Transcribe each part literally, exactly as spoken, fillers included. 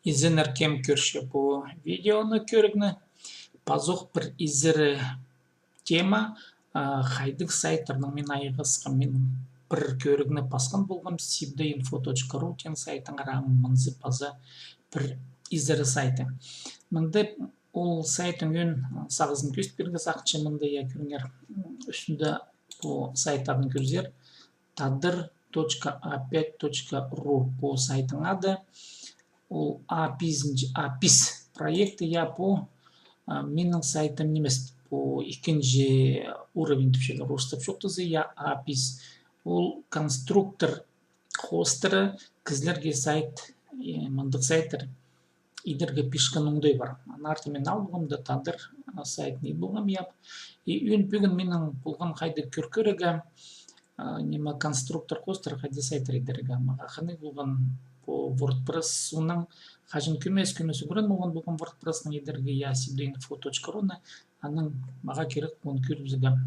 Изеннер, кем кӧрче пу видеоны кӧрігні. Пазох пір изері тема, а, хайдағ сайттарнаң мин айғасхам. Мин пір кӧрігні пасхан полғам, сибдей инфо точка ру теен сайттың, ам мынзы паза пір изері сайты. Мында ол сайттың ӧӧн, а, сағызын кӧзіт пирерге сағынчам. Мында, я, кӧріңер, м, ӱстӱнде пу сайттарны кӧрзер. Тадар точка а пять точка ру пу сайттың ады. Ол А пис, А пис проекті, я, пу, а, минің сайтым нимес, пу ікінҷі уровень тіпчелер орыстап чоохтаза, я, А пис. Ол конструктор хостыра кізілерге сайт, э, мындағ сайттар идерге пирчеткен оңдай пар. Аннаңар мин алғам даа тадар, а, сайтын ит полғам, я. И ӧӧн пӱӱн минің полған хайдағ кӧр кӧрерге, а, ниме, конструктор хостыра хайдағ сайттар идерге. Мағаа хынығ полған пу WordPress соонаң хаҷан кӧмес-кӧмес ӱгрен полған полғам WordPress-ны идерге, я, сибдей инфо точка ру-ны. Анаң мағаа кирек полған кӧрібізерге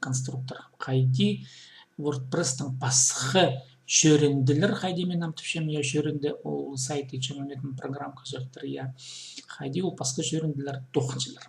конструктор. Хайди WordPress-тің пасха чӧрінділер, хайди мин ам тіпчем, я, чӧрінді, ол сайт итчең ӧнетін программаҷахтар, я. Хайди ол пасха чӧрінділер тоғынчалар.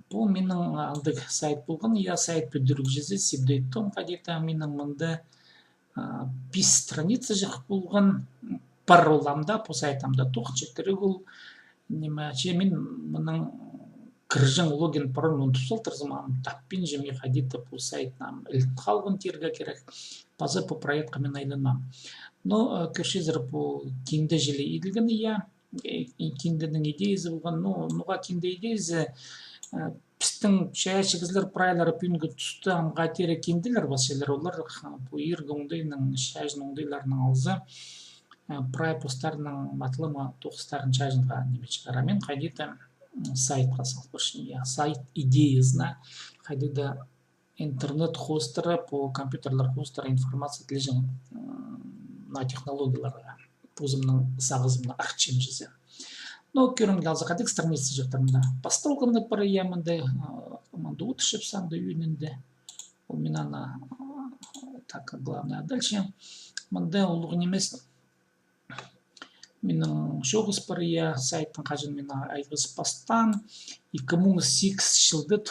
Пу минің андағ сайт полған, я, сайт пӱдірігҷізі, сибдей том, хайди-да минің мында а, пис страницаҷах полған, пар ол ам даа, пу сайт ам даа тоғынча, тіріг ол. Ниме, че мин мының кірҷең логин, пароль ундутып салтырзым, ам таппинчам, и хайди-да пу сайт ам ілін халған тирге кирек. Паза пу проектке мин айланмаам. Но, э, кӧрчезер, пу кинде чіли иділген, я. Э, и кинденің идеязы полған, ну, ноға кинде идеязы, э, пістің чайаачы кізілер прайлары пӱӱнгі туста амға тире кинделер пасчалар, олар, ха, пу иргі оңдайның, чаҷын оңдайларынаң алза, э, прай постарының матылымы тоғыстарын чаҷынға ниме чығара. Мин хайди-да, м, сайтха салып парчам, я, сайт идеязына хайди-да интернет хостыра, пу компьютерлер хостыра информация тілеҷең, м, на технологияларға позымның сағызымны артчам чізе. Но кӧрімге алза, хайдағ страницаҷахтар мында. Пасталғаны пар, я, мында, а, мында одырчабыс анда ӧӧнінде. Ол мин аны, а, так, главное, а дальше. Мында улуғ нимес. Минің чоғыс пар, я, сайттың хаҷан мин айғазып пастаам. Ікі муң сигіс чылда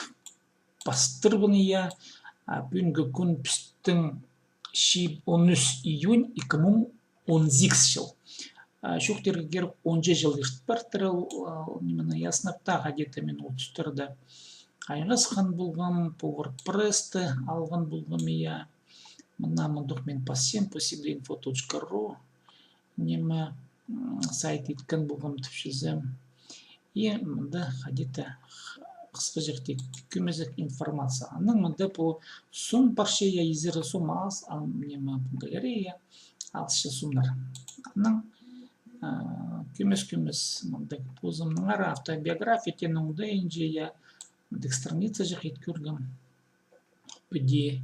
пастырбын, я. А пӱӱнгі кӱн пістің чиб-, он ӱс июнь ікі муң он сигіс чыл. А, чоохтирға кирек, он чыл ирт партыр ол, а, ниме, яснап та, хайди-да мин ол тустарда айғасхан полғам, пу WordPress-ті алған полғам, я. Мына мындох мин пассам, пу сибдей инфо точка ру. Ниме, м, сайт иткен полғам тіпчезем. И мында хайди-да х-, хысхаҷахти кӧмезек информация. Анаң мында пу сом парча, я, изері сом, аз, ам, ниме, пу галерея, азынҷа сомнар. Анаң, а, кӧмес-кӧмес мындағ позымнаңар автобиография теен оңдайынҷа, я, мындағ страницаҷах ит кӧргем. Піди,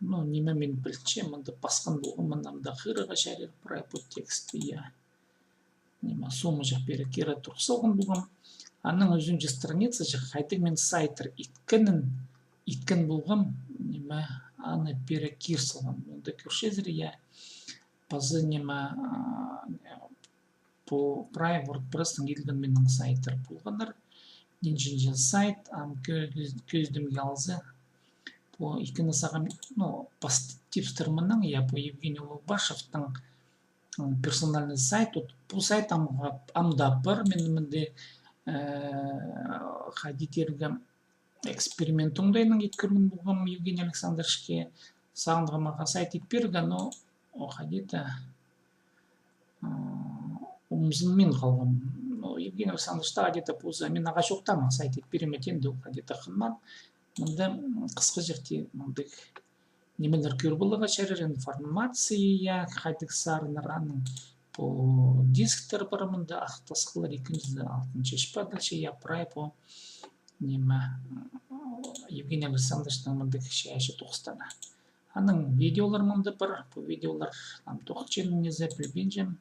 ну, ниме, мин пілчем, мында пасхан полғам, мында хығырарға чарир прай пу тексті, я. Ниме, сомыҷах пеер кире турғыс салған полғам. Анаң ӱзінҷі страницаҷах, хайдағ мин сайттар иткенін, иткен полғам, ниме, аны пеер кир салғам. Мында кӧрчезер, я. Паза ниме, а, пу прай WordPress-тің иділген минің сайттар полғаннар. Нинҷе-нинҷе сайт, ам кӧ-, кӧзідімге алза. Пу ікіні сағам, ну, пастап тіпчем мыннаң, я, пу Евгений Улугбашевтің, м, персональный сайт. Вот пу сайт ам, ам даа пар, мин мында, э, хайди тирге, эксперимент оңдайынаң ит кӧрген полғам Евгений Александровичке, сағынғам, мағаа сайт ит пирерге, но ол хайди-да, а, умзынмин халғам. Но Евгений Александрович таа хайди-да позы, мин ағаа чоохтаам, сайт ит пирем теенде, ол хайди-да хынмаан. Мында, м, хысхаҷахти мындағ нимелер кӧр поларға чарир, информация, я, хайдағ сарыннар, анаң пу дисктер пар мында, ах тасхыллар, ікінҷізі, алтынҷы чыппа, дальше, я, прай пу, ниме, м, Евгений Александровичтің мындағ чайаачы тоғыстары. Анаң видеолар мында пар, пу видеолар ам тоғынча ниме зе, пілбинчем.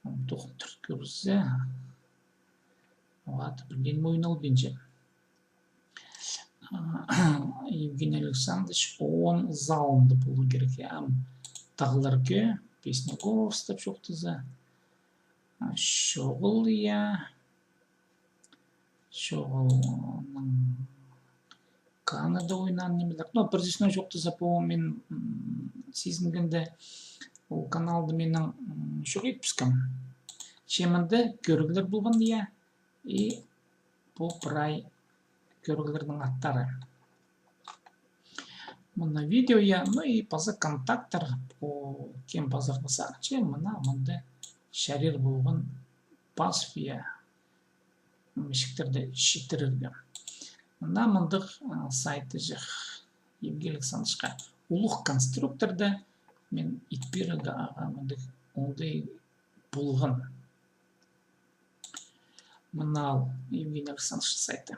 Ам тоғын тӱрт кӧрзе, вот, пілген мойын албинча. А, Евгений Александрович ООН залында полу кирек, я, ам тағлар кӧ, песня голосов тіп чоохтаза. Чоғыл, я. Чоғылның Канада ойнаан нимелер. Но пір сӧснең чоохтаза, пу мин, м, сизінгенде, ол каналда минің, м, чох ит піскен. Че мында кӧріглер полған, я. И пу прай кӧріглернің аттары. Мына видео, я, ну и паза контакттар, пу кем пазарға сағынча, мына мында чарир полған пазып, я, мічіктерді читірерге. Мына мындағ, а, сайт тіҷең. Евгений Александровичха улуғ конструкторда мин ит пирерге ағаа мындағ оңдай полған. Мына ал, Евгений Александрович сайты.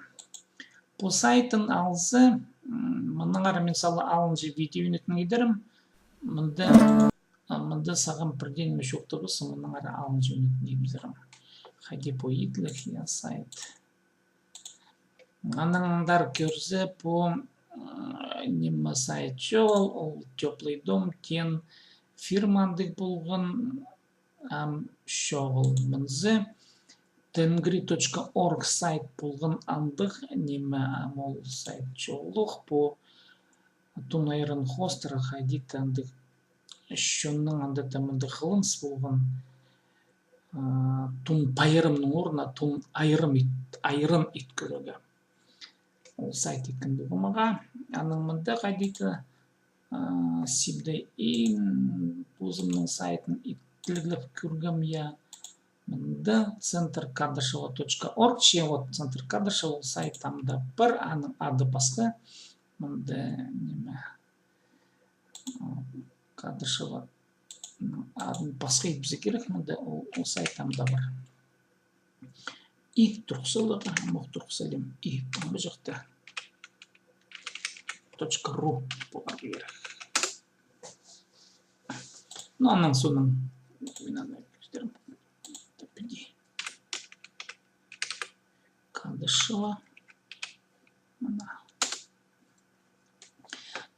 Пу сайтын алза, м, мынаңар, мин сала алынҷа видео ӱнетін идерім. Мында, а, мында сағам пірдеңе чоохтабаза, мынаңар алынҷа ӱнетін идерім. Хайди пу итліг, я, сайт. Анаң андар кӧрзе, пу, м, ниме сайт чоғыл, ол Тёплый дом теен фирма андағ полған, ам чоғыл мынзы. Тенгри точка орг сайт полған андағ, ниме, ам ол сайт чоғыл, пу Тун айран хостыра хайди-да андағ, чонның анда-да мындағ хылыныс полған, а, тун пайрамның орнына тун айран ит, айран ит кӧрерге. Ол сайт иткен полғам ағаа. Анаң мында хайди-да, а, сибде ин позымның сайтын итліглеп кӧргем, я. Мында центр кадышева точка орг, че вот центр кадышева, ол сайт ам даа пар, аның ады пасха. Мында ниме, а, Кадышева, м, адын пасха итпезе кирек, мында ол, ол сайт ам даа пар. И турғыс саларға, ам ох турғыс салим, и пу чахта точка ру поларға кирек. Ну, анаң соонаң мин аны кӧзітерім. Піди. Кадышева. Мына.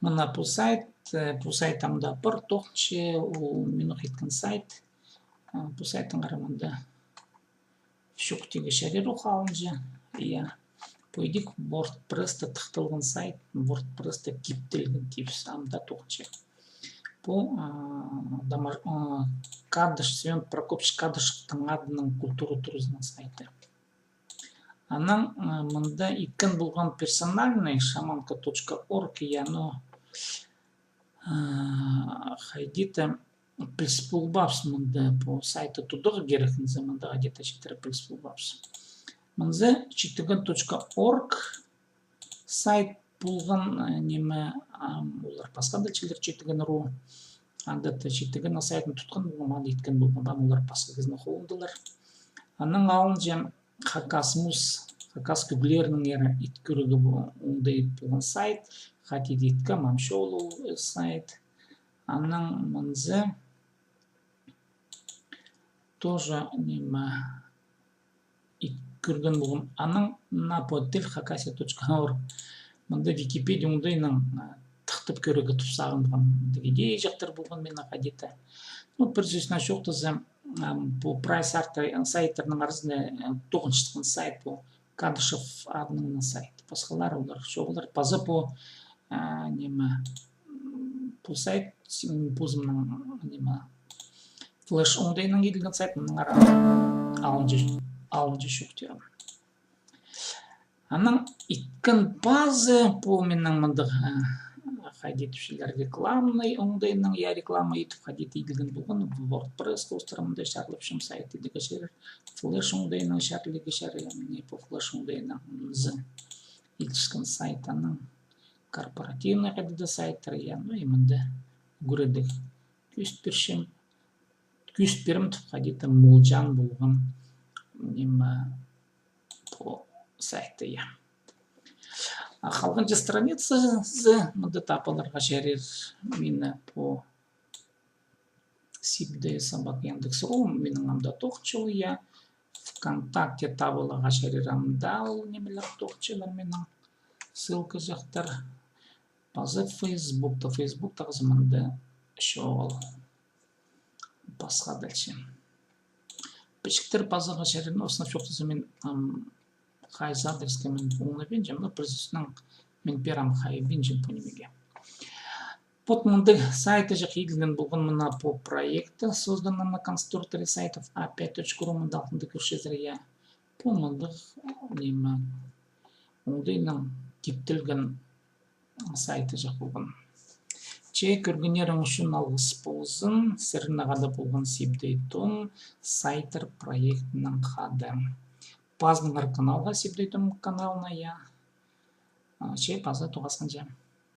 Мына пу сайт, э, пу сайт ам даа пар, тоғынча, ол мин ох иткен сайт. Э, пу сайттың ара мында чоохтирға чарир ох алынҷа. Я. Пу идӧк вордпресста тыхталған сайт, вордпресста киптелген типче, ам даа тоғынча. Пу, а, Дамаш-, а, Кадыш-, Семён Прокопьевич Кадышевтің адынаң культура туразының сайты. Анаң, а, мында иткен полған персональный шаманка точка орг, я, но, а, хайди-да піліс полбаабыс мында пу сайтты тударға кирек, мында хайди-да читіре піліс полбаабыс. Мынзы читіген точка орг сайт полған, э, ниме, ам, олар пасха даа чіли читіген ру. Анда даа читіген сайтын тутхан полғам, аны иткен полғам, ам олар пасха кізінің холындалар. Анаң алынҷа Хакас мус, хакас кӧглерінеңер ит кӧрерге оңдай полған сайт, хайди-да иткем, ам чоғыл ол, э, сайт. Анаң мынзы тоже ниме ит кӧрген полғам. Анаң на портал хакасия точка орг. Мында Википедия оңдайнаң, а, тыхтап кӧрерге тіп сағынғам. Мындағ идея чахтар полған минің хайди-да. Ну, пір сӧснең чоохтаза, ам, пу прай сайттар-, сайттарның аразында, э, тоғынчатхан сайт пу Кадышев адынаң сайт. Пасхалар олар чоғыллар. Паза пу, а, ниме, м, пу сайт, м, позымның, ниме, флеш оңдайнаң иділген сайт, мынаңар алынҷа, алынҷа чоохтирым. Анаң иткен пазы, пу минің мындағ, а, хайди тіпчелер, рекламный оңдайнаң, я, реклама итіп, хайди иділген полған, вордпресс хостыра мында чарлапчам, сайт идерге чарир, флеш оңдайнаң чарлирға чарир, мына пу флеш оңдайнаң мынзы иділчеткен сайт, анаң корпоративный хайди-да сайттар, я, ну и мында ӱгредіг кӧзіт пирчем, кӧзіт пирем тіп хайди-да молҷаан полғам, ниме, пу сайтты, я. А халғанҷы страницазы мында таап аларға чарир мині пу сибде собака яндекс ру, минің ам даа тоғынча ол, я. ВКонтакте таап аларға чарир, ам даа ол нимелер тоғынчалар минің, ссылка чахтар. Паза Фейсбукта, Фейсбуктағызы мында чоғыл. Пасха дальше. Пічіктер пазарға чарир, но основ чоохтаза, мин, ам, хайзы адреске мин оңнабинчам, но пір сӧснең мин пеер ам хайбинчам пу нимеге. Вот мындағ сайтыҷах иділген полған мына пу проекті, созданный на конструкторе сайтов а пять точка ру, мында алтында кӧрчезер, я. Пу мындағ ниме, оңдайнаң киптелген сайтыҷах полған. Че кӧргеннерің ӱчӱн алғыс ползын, сірернең хада полған Сибдей Том, Сайтар проектінең хада. Пазыныңар каналға, Сибдей Том каналына, я. А, че паза тоғасханҷа.